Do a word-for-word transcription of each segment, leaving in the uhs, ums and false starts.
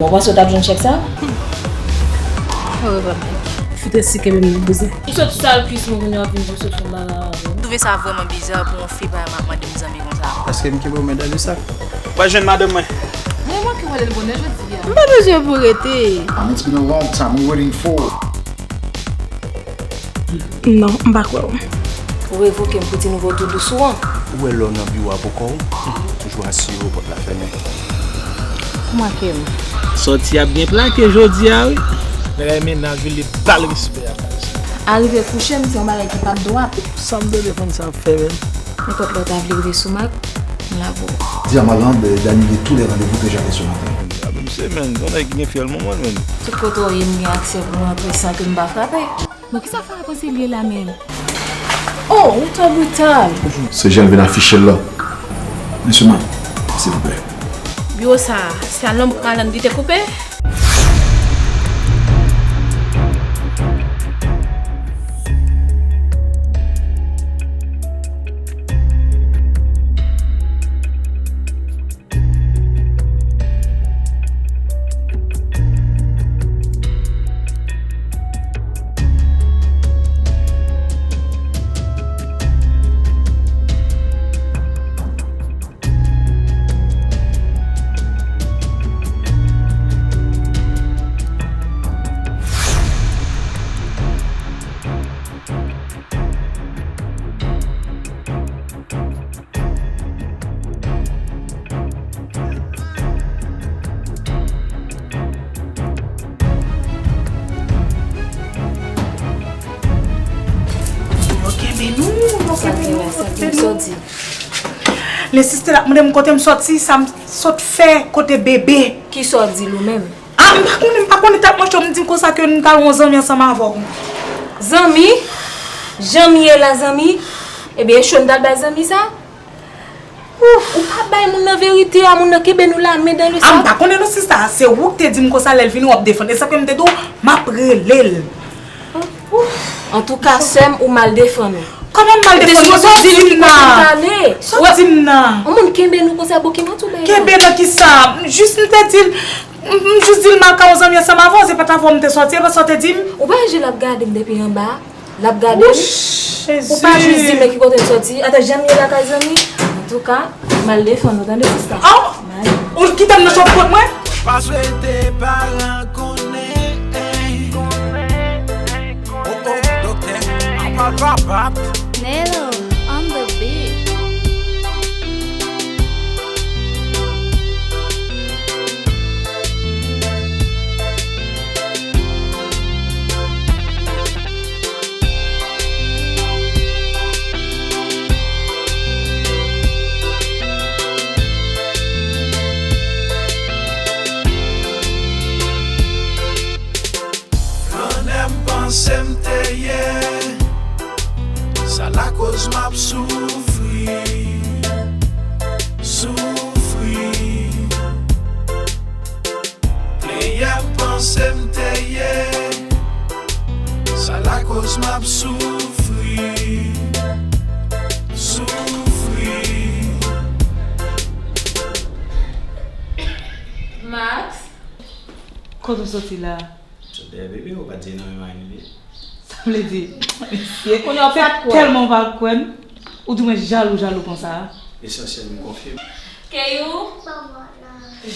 Bon, w panse w t ap jwenn chèk sa? Oreva, Mike. Fout resi kenbe m nan bouzen. M sot sal kwis mwen, kounye a w ap vin pou sot fè m bagay avè m. M twouve sa vrèman biza pou yon fi pa mande m zanmi konsa. Paske m kenbe w men dan de sak. Mwen jwenn madanm mwen. Mwen manke wè l bonè jodi a. M pa bezwen pou rete. And it's been a long time we waiting for. Non, m pa kwè w. Ou revoke m pou ti nouvo tou dous ou an. Ou wè lè w nan biwo a pou kò w, toujou asire w pòt la fèmen. Ou manke m. Sòti ap byen plake jodi a, wi. Bagay mennaj ou li bal respè a baz. Arive kouche m, se yon bagay ki p ap dwat. Sa m tande fanm sa ap fè menm? Nenpòt lè w ta vle rive sou Mak, m la pou ou. Dis à Marlande d'annuler tous les rendez-vous que j'avais ce matin. A, men se, men, yon nèg ki gen fyèl manman l, men. Tout kote w ye, m gen aksè pou m antre san ke m pa frape. Bon, kisa Farah panse l ye la menm? Oh, ou twò brital! Se jan l vin afiche l la. Mesye Mike, silvouplè. Biwo sa a, se a nonm Alan li te koupe? Yo kenbe nou, yo kenbe nou, yo kenbe nou. Lè Sister la ap mande m kote m sòti, sa m sot fè, kote bebe. Kisa w di l ou menm? A, m pa konnen, m pa konnen, t ap mwen cho, m di l konsa ke m t al wè yon zanmi ansanm avè w. Zanmi? Jan m ye la, zanmi? Ebyen, e cho m t al bay zanmi sa? Ouf, ou pa bay moun nan verite a, moun nan kenbe nou la men dan le sak. A, m pa konnen non sista, se ou ki te di m konsa lè l vini w ap defann. E sa ke m te di w, m ap rele l. Antouka, sè m, ou mal defann ou. Kòman m mal defann mwen? Sa w di m nan? Sa w di m nan? Yon moun kenbe nou konsa, bon, ki mantouben nan? Kenbe nan kisa? Jis m te di l, m, m jis di l m al ka yon zanmi ansanm avè w, se pa t avè w m te sòti, e pa sa w te di m? Ou pa wè jan l ap gade m depi anba? L ap gade m? Ou pa jis di m men ki kote l sòti? Ata, jan m ye lakay zanmi? Antouka, mal defann ou, tande sista. Oh! Ou kite m nan chòf kot mwen? Pa swete paran konnen. Oh, oh, doktè, apa papa. Nelo on the beat. Flannè m panse m te ye, sa lakoz m ap soufri, soufri. Pleyè m panse m te ye, sa lakoz m ap soufri, soufri. Max? Kote w soti la? M sot dèyè bebe, ou pa t di nan men mari m li ye. Sa vle di, mesye, kounye a w pa t kwè. Tèlman w pa kwè m, ou di mwen jalou, jalou konsa a. Lesansyèl, m konfime. Keyou?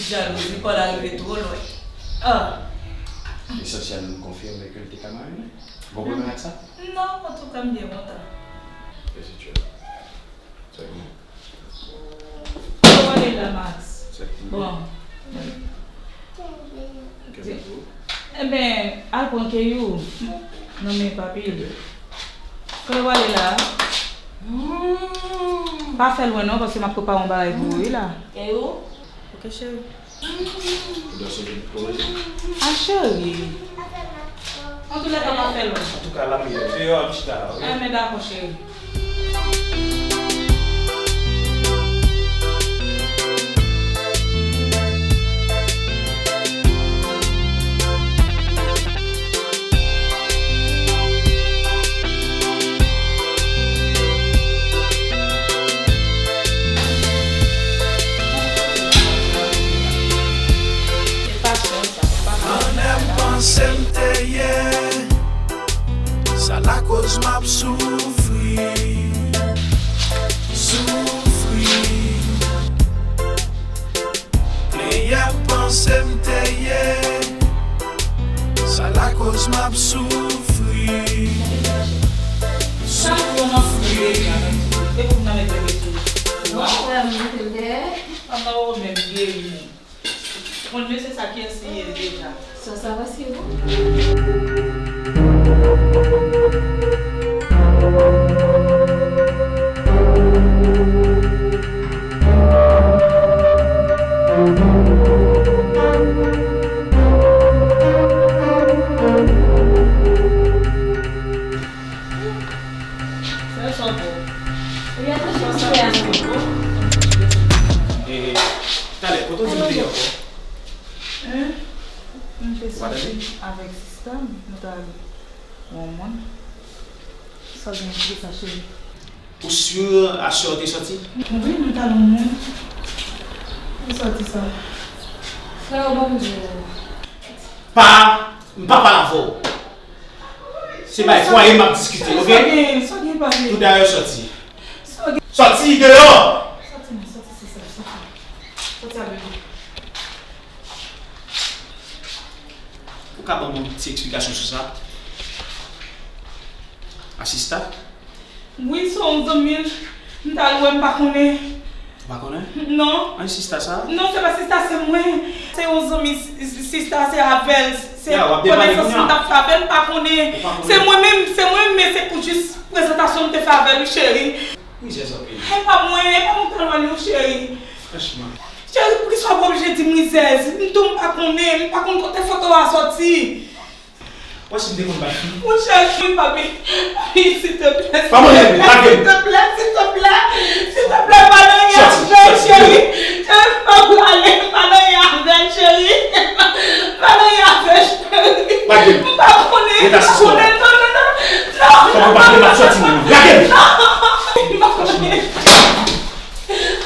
Jalouzi pa w la rive twò lwen. Ah. Lesansyèl, m konfime ke l te ka mari mwen. Ou konprann ak sa? Non, antouka, m byen kontan. Fèt se tchè. Kòman li la, Max? Bon. Enben, al pran Keyou nan men papi l. Kote w ale la? Pa fè lwen non, paske m ap prepare yon bagay pou ou, wi, la. Keyou? Ok, cheri. A, cheri. Antoulèka, m ap fè lòt. Antouka, la m ye. Deyò, m chita la, wi. Enben, dakò, cheri. Soufri. Sa pou nan fouye deja, mèsi. E pou nan mete mete. Non, frè, m mete l dèyè. Pandan ou menm geri moun. Konn mesye sa ki ensiye l deja. Sa, sa va si bon. Fè sa w bon. Fè sa w bon. E, talè, kote w di m te ye ankò? Hein? M te soti avèk sista m, nou t al wè yon moun. Sa w gen pou sa, cheri? Ou si aswè w te soti? Wi, nou t al wè yon moun. Ou soti sa. Frè, ou ban m di w. Pa, m pa pale avè w. Se bay fwaye m ap diskite, oke? Sa w gen, sa w gen pale? Tou dayè soti. Sa w gen? Soti deyò! Soti, non, soti, se sa, soti. Soti a, bebe. Ou ka ban mwen yon ti eksplikasyon sou sa? A sista? Wi, se yon zanmi l. M t al wè, m pa konnen. Ou pa konnen? Non. An sista sa? Non, se pa sista, se mwen. Se yon zanmi s-, s-, sista, se avè l. Se konesans m t ap fè avè l, m pa konnen. Se mwen menm, se mwen, men se pou jis prezantasyon m te fè avè l, wi, cheri. Mizè sa peye. E pa mwen, e pa mwen k t al wè l non, cheri. Franchman. Cheri, poukisa w pa oblije di m rizèz? M tou m pa konnen, m pa konn kote foto a soti. Wè si m te konn bat fi. Monchè, cheri, papi, papi, silteplè, silteplè, silteplè, silteplè, silteplè, pa nan anyen avè l, cheri. Cheri, m pa prale, pa nan anyen avè l, cheri. Pa nan anyen avè l, cheri. M pa konnen, m pa konnen, non, non, non, non. Fòk ou pa vle m ap sòti menm. Lage m! Non, m pa konnen.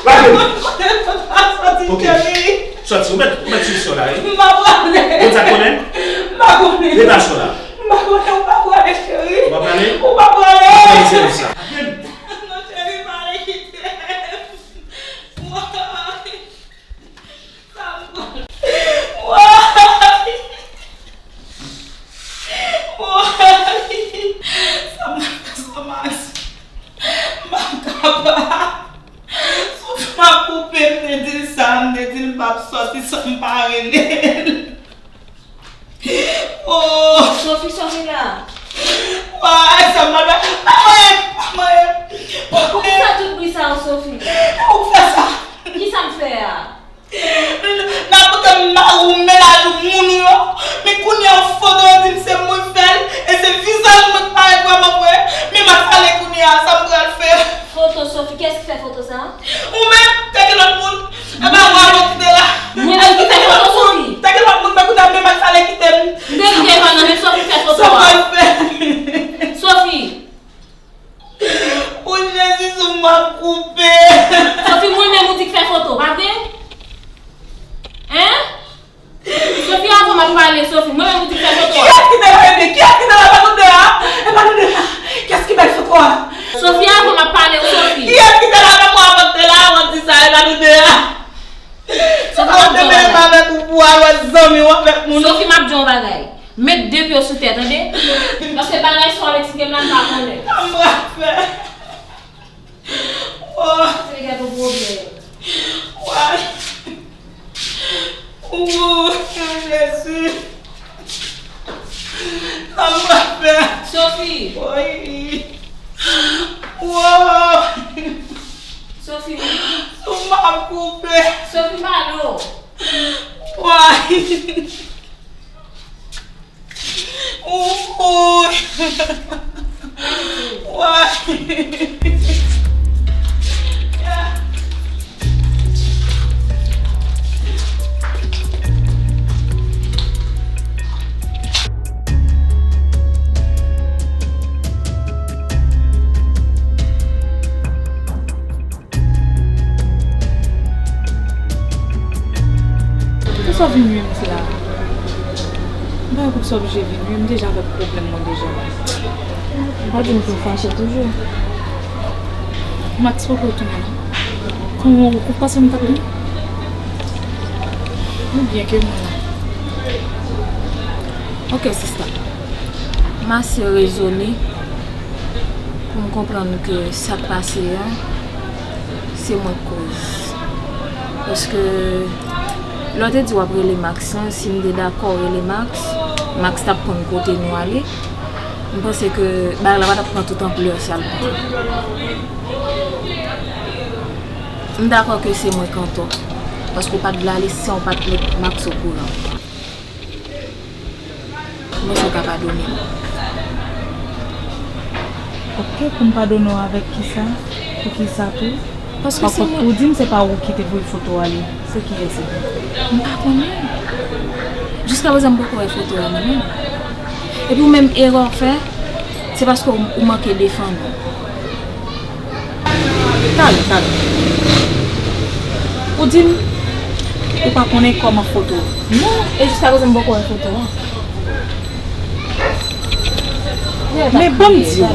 Lage m! M pa konnen kote l sòti, cheri. Sòti, ou mèt, ou mèt swiv sò la, wi. M pa prale. Ou sa konnen? M pa konnen. Rete aswè la. M pa konnen, ou pa prale, cheri. Ou pa prale? Ou pa prale. Ou pa prale, cheri, sa. Lage m! Non, cheri, pa ale kite m. Woy! Sa m pral. Woy! Woy! Sa m pral fè sa, Max? M p ap kapab. Sofi m ap koupe, m te di l sa, m te di l m p ap sòti san m pa rele l. Oh! Sofi, Sofi la. Woy, sa m pral fè? Pa manyen m, pa manyen m. Poukisa tout bri sa yo, Sofi? Ou k fè sa? Kisa m fè a? Nan pote mari w, mennaj ou, moun ou yo. Men kounye a yon foto yo di m se mwen k fè l, e se vizaj mwen k parèt vrèman vre. Men m ap pale kounye a, sa m pral fè? Foto Sofi, kiyès ki fè foto sa? Ou menm, teke lòt moun. E pa mwen, mwen kite la. Mwen menm ki fè foto Sofi? Teke lòt moun, men kounye a, men m ap pale kite m. M te kite pa nan men Sofi fè foto a. Sa m pral fè? Sofi. O Jezi, sou m ap koupe. Sofi, mwen menm ou di k fè foto, pa vre? Hein? Sofi, avan m ap pale, Sofi, mwen menm ou di k fè foto a. Kiyès ki te la, bebe? Kiyès ki te la? E pa nou de a? E pa nou de a? Kiyès ki bay foto a? Sofi, avan m ap pale, Sofi. Kiyès ki te la avèk mwen avan m te la, avan m di sa? E pa nou de a? Sofi, m ap di yon bagay. Avèk moun. Sofi, m ap di yon bagay. Met de pye w sou tè, tande? Paske bagay sa w ap eksplike m la, m pa konnen. Sa m pral fè? Oh. Se gade yon pwoblèm. Woy. Oh, Jezi. Sa m pral fè? Sofi. Woy. Woy. Sofi. Sou m ap koupe. Sofi, m pale w. Woy. Ou, ou. Woy. Poukisa w vin nwi m sila? M pa wè poukisa w oblije vin nwi m, m deja avèk pwoblèm mwen deja. M pa di m fin fache toujou. Max poko tounen non. Kòman ou, ou panse m t ap vin? Ou byen ke mwen la. Ok, sista. M ase rezone pou m konprann ke sa k pase a, se mwen k koz. Paske lè w te di w ap rele Max lan, si m te dakò rele Max, Max t ap konn kote nou ale. M panse ke bagay la pa t ap pran tout anplè sa l pran. M dakò ke se mwen k antò, paske w pa t vle ale san w pa t met Max okouran. Mwen, si w ka padone m. Ok, pou m padone w avèk kisa? Pou kisa tou? Paske se mwen. Ou di m se pa ou ki te voye foto a li. Se kiyès li? M pa konnen. Jiskaprezan, m poko wè foto a mwen menm. Epi ou menm, erè w fè, se paske w, ou manke defann ou. Talè, talè. Ou di m, ou pa konnen kòman foto. Non, e jiskaprezan m poko wè foto an. Men ban m di w.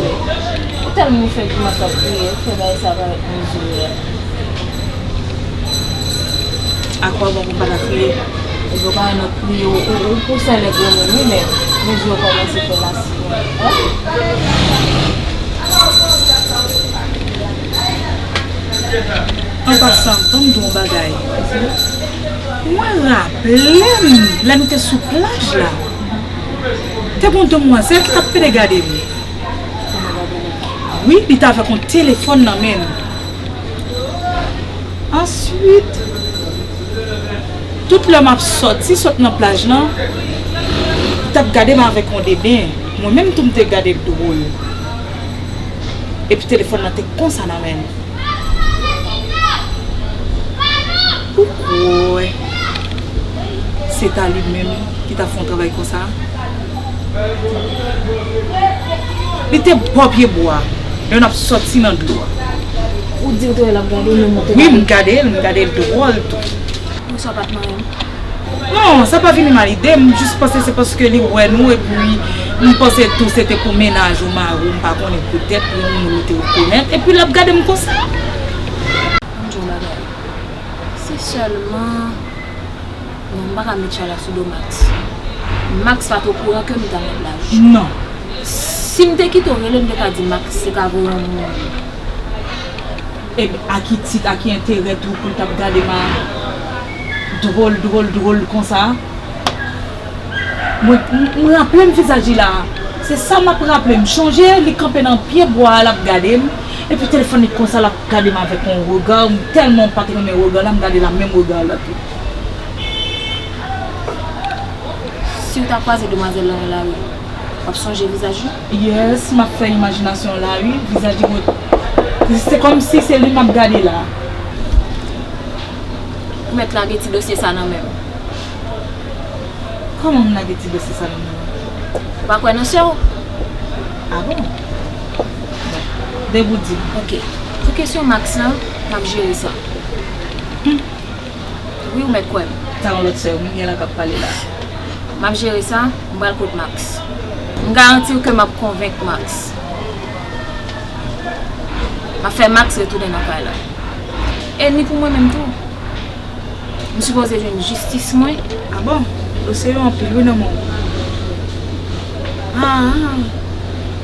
Ou tèlman fè grimas w ap kriye, ou fè bagay sa parèt mizè. Akwè bon pou m pa ta kriye. Ebyen, ou pa wè nan kriye, ou, ou, ou pouse lè granmoun, wi, men mezi yo kòmanse fè lasiyon. An pasan, ban m di w yon bagay. Mwen raple m, lè m te sou plaj la, te gen yon demwazèl ki t ap pede gade m. Wi, li t avèk yon telefòn nan men l. Answit, tout lè m ap sòti, sot nan plaj lan, li t ap gade m avèk yon deden. Mwen menm tou, m te gade l dwòl. Epi telefòn nan te konsa nan men l. Ou kwè se ta li menm ki ta fè yon travay konsa? Li te bò pye bwa, lè n ap sòti nan dlo a. Ou di w te wè l ap gade w, menm ou te gade l? Wi, m gade l, m gade l dwòl tou. Pou sa w pa t manyen m? Non, sa pa vini nan lide m, m jis panse se paske li wè nou, epi m panse tou se te pou mennaj ou, mari w, m pa konnen, poutèt, yon moun li te rekonèt, epi l ap gade m konsa. Ban m di w yon bagay. Se sèlman, non, m pa ka met chay la sou do Max. Max pa t okouran ke m t al nan plaj. Non. Si m te kite w rele, m te ka di Max te ka voye yon moun. E a ki tit, a ki enterè tou pou l t ap gade m a dwòl, dwòl, dwòl konsa? Mwen, m, m raple m vizaj li la. Se sa m ap raple m. Chonje, li kanpe nan pye bwa a, l ap gade m. Epi telefòn li konsa, l ap gade m avèk yon rega. M tèlman pa t renmen rega la, m gade l a menm rega la tou. Si w ta kwaze demwazèl lan nan lari, w ap sonje vizaj li? Yes, m ap fè imajinasyon la, wi. Vizaj li, mwen, se kòmsi se li m ap gade la. Ou mèt lage ti dosye sa nan men m. Kòman m lage ti dosye sa nan men w? Ou pa kwè nan sè w? A bon? Bon, depi w di m. Ok. Pou kesyon Max lan, m ap jere sa. Hmm. Wi, ou mèt kwè m. Sa yon lòt sè w m gen la k ap pale la. M ap jere sa, m pral kot Max. M garanti w ke m ap konvenk Max. M ap fè Max retounen nan kay la. E ni pou mwen menm tou. M sipoze jwenn jistis mwen. A bon? Dosye yo anpil wi nan men w. Ah,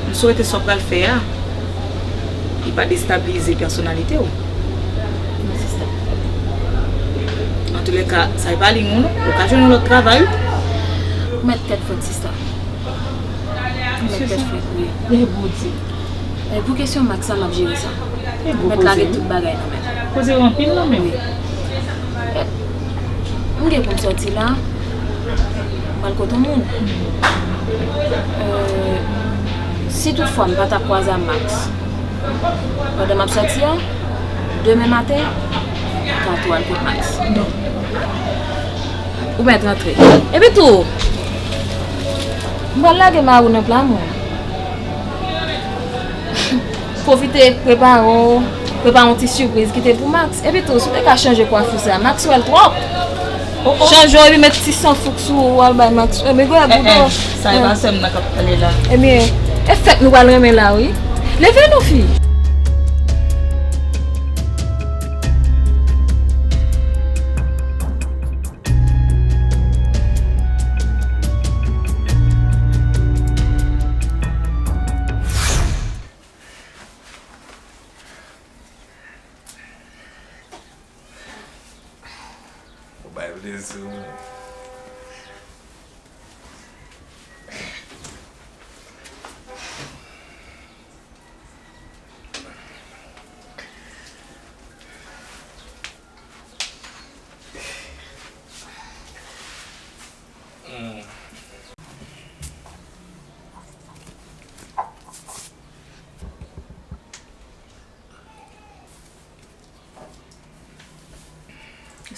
m swete sa w pral fè a, li pa destabilize pèsonalite w. Non, sista. Antoulèka, sa e pa liy ou non. Ou ka jwenn yon lòt travay wi. Ou mèt tèt frèt, sista. Ou mèt tèt frèt, wi. E Bondye. E pou kesyon Max sa, m ap jere sa. Ou mèt lage tout bagay nan men m. Koze yo anpil non men. Wi. E, m gen pou m sòti la, m pral kot yon moun. E, si toutfwa m pa ta kwaze a Max pandan m ap sòti a, demen maten, m ka tou al kot Max. Ou mèt rantre. Epi tou, m pral lage mari w nan pla mwen. Pwofite prepare w, prepare yon ti sipriz kite pou Max. Epi tou, si w te ka chanje kwafi sa, Max wè l twòp. Chanje w epi met ti san fouk sou ou, w al bay Max. Ebyen, gwo boudò. Sa e pa sè m nan k ap pale la. Ebyen, e fèt nou pral renmen la, wi. Leve non, fi.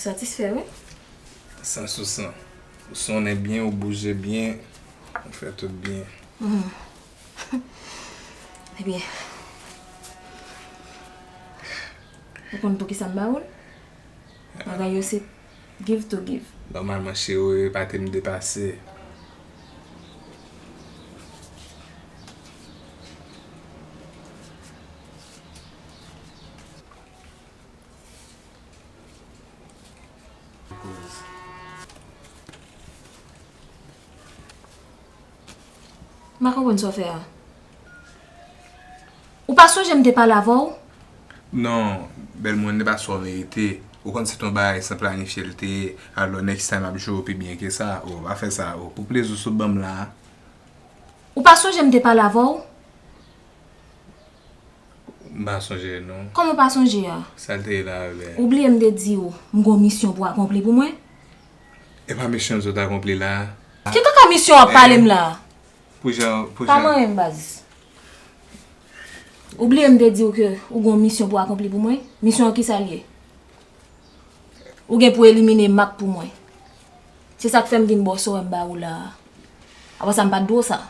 Satisfè, wi. San sou san. Ou sonnen byen, ou bouje byen, ou fè tout byen. Hmm. Ebyen, ou konn poukisa m ba ou l? Bagay yo se give to give. Nòmalman, cheri, ou epate m depase. M pa konprann sa w fè a. Ou pa sonje m te pale avè w? Non, bèl mwen, li pa sa w merite. Ou konn se t on bagay san planifye l te ye. Alò, next time ap jwe w pi byen ke sa. O, pa fè sa, o. Pou plezi w sot ban m la a. Ou pa sonje m te pale avè w? M pa sonje, non. Kòman w pa sonje a? Sa l te ye la, bebe? Ou bliye m te di w, m gon misyon pou akonpli pou mwen? E pa misyon m sot akonpli la a? Ki kaka misyon w ap pale m la a? Pou jan, pou jan. Pa manyen m, baz. Ou bliye m te di w ke ou gon misyon pou akonpli pou mwen? Misyon an kisa l ye? Ou gen pou elimine Mak pou mwen. Se sa k fè m vin ba w sa w wè m ba ou la a. Apa sa m pa t di w sa?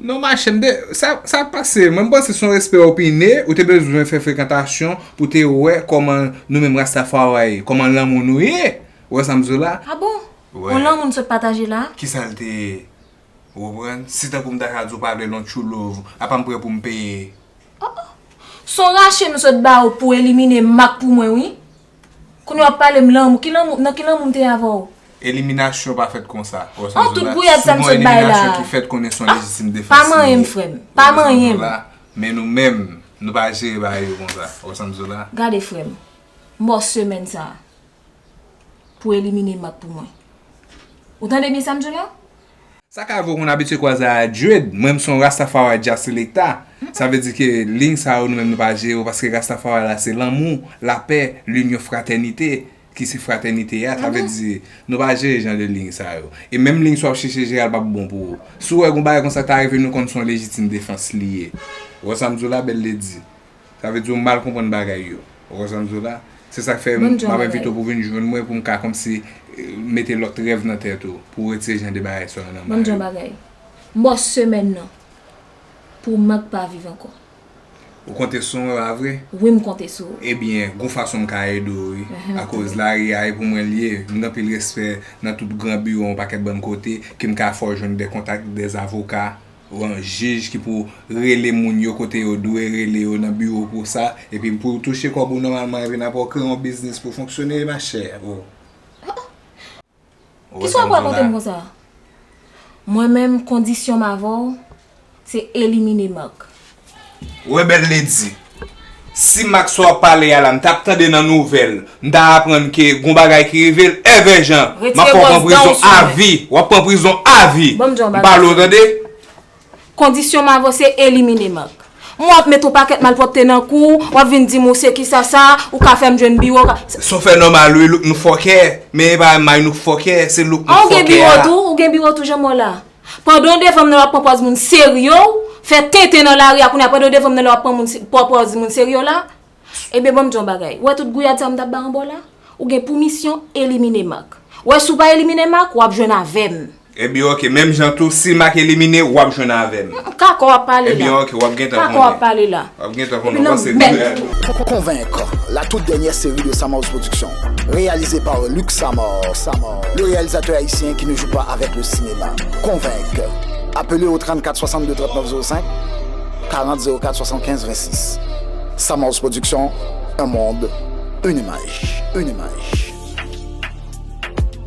Non, machè, m te, sa, sa pase. Mwen, m panse se yon respè opine, ou te bezwen fè frekantasyon pou te wè kòman nou menm Rastafari, kòman lanmou nou ye. Ou wè sa m di w la? A bon? Wè. On lanmou n sot pataje la? Kisa l te ye? Ou konprann? Si tankou m ta ka di w pa vle l, on true love, apa m prè pou m peye? Oh, oh. S on rache m sot ba ou pou elimine Mak pou mwen, wi. Kounye a w ap pale m lanmou. Ki lanmou, nan ki lanmou m te ye avè w? Eliminasyon pa fèt konsa. Ou wè sa m di w la? Si gon eliminasyon ki fèt, konnen s on lejitim defans li ye. Pa manyen m, frè m. Pa manyen m. Men nou menm, nou pa jere bagay yo konsa. Ou wè sa m di w la? Gade, frè m. M ba w semèn sa a pou elimine Mak pou mwen. Ou tande byen sa m di w la? Sa ka rive w konn abitye kwaze a Dread. Mwen, m se yon Rastafari Jah Selecta. Sa vle di ke liy sa yo, nou menm, nou pa jere yo, paske Rastafari la, se lanmou, lapè, linyon, fratènite, ki se fratènite a. Sa vle di, nou pa jere jan de liy sa yo. E menm liy sa w ap chèche jere a, l p ap bon pou ou. Si w wè gon bagay konsa ta rive, nou konn se yon lejitim defans li ye. Ou wè sa m di w la, bèl ledi? Sa vle di w mal konprann bagay yo. Ou konprann sa m di w la? Se sa k fè m ap envite w pou w vin jwenn mwen pou m ka kòmsi, eh, mete lòt rèv nan tèt ou, pou w retire jan de bagay sa yo nan bay ou. Ban m di w yon bagay. M ba w semèn nan pou Mak pa viv ankò. Ou konte sou mwen, pa vre? Wi, m konte sou ou. Ebyen, gon fason m ka ede w, wi. Akoz lari a, e pou mwen l ye. M gen anpil respè nan tout gran biwo, yon pakèt bann kote, ke m ka fè w jwenn de kontak, de avoka. Ou an jij ki pou rele moun yo kote yo dwe rele yo nan biwo pou sa, epi pou w touche kòb ou nòmalman, epi n ap kreye yon biznis pou fonksyone, machè. Ou wè sa m di w la? Kisa w ap rakonte m konsa? Mwen menm, kondisyon m avè w, se elimine Mak. Ou wè bèl ledi. Si Mak sa w ap pale a la, m t ap tande nan nouvèl, m ta aprann ke gon bagay ki rive l, Èvè Jan, m ap fè w pran prizon avi. W ap pran prizon avi. M pale w, tande? Kondisyon m avè w se elimine Mak. Mwen w ap met yon pakèt malpwòpte nan kou w, w ap vin di m ou se kisa sa, ou ka fè m jwenn biwo, w ka. Sa w fè nòmal wi, look nou fòkè, men e pa may nou fòkè, se look nou fòkè a. An, ou gen biwo tou, ou gen biwo tou, jan m wè w la. Pandan w devan m nan lè w ap pran pòz moun serye w, fè tenten nan lari a, kounye a pandan w devan m nan lè w ap pran moun se-, pran pòz moun serye w la. Ebyen, ban m di w yon bagay. Ou wè tout gouyad sa yo m t ap ba w anba w la? Ou gen pou misyon elimine Mak. Ou wè si w pa elimine Mak, w ap jwenn avè m. Ebyen, oke, menm jan tou, si Mak elimine, w ap jwenn avè m. Mm, kaka w ap pale la. Ebyen, oke, w ap gentan konnen. Kaka w ap pale la. W ap gentan konnen, w panse. Convaincre, la toute dernière série de Samaoz Production, réalisée par Luc Samor, Samor, le réalisateur haïtien qui ne joue pas avec le cinéma. Convaincre. Appelez au trente-quatre soixante-deux trente-neuf zéro cinq, quarante zéro quatre soixante-quinze vingt-six. Samaoz Production, un monde, une image, une image.